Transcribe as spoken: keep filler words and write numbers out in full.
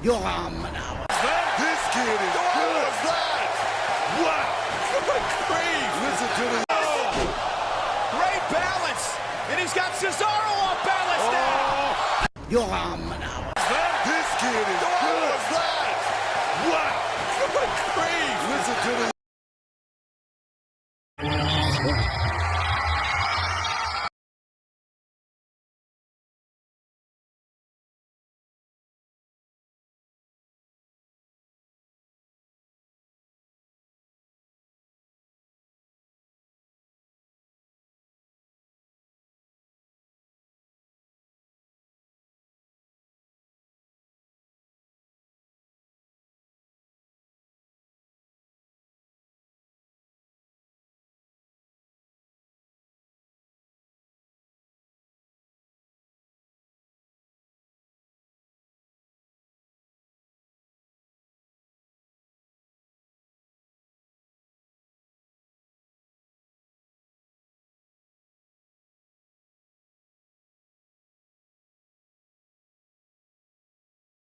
Yoram Manawa. This kid is good. Wow. Listen to this. Great balance. And he's got Cesaro off balance now. Yoram Manawa. This kid is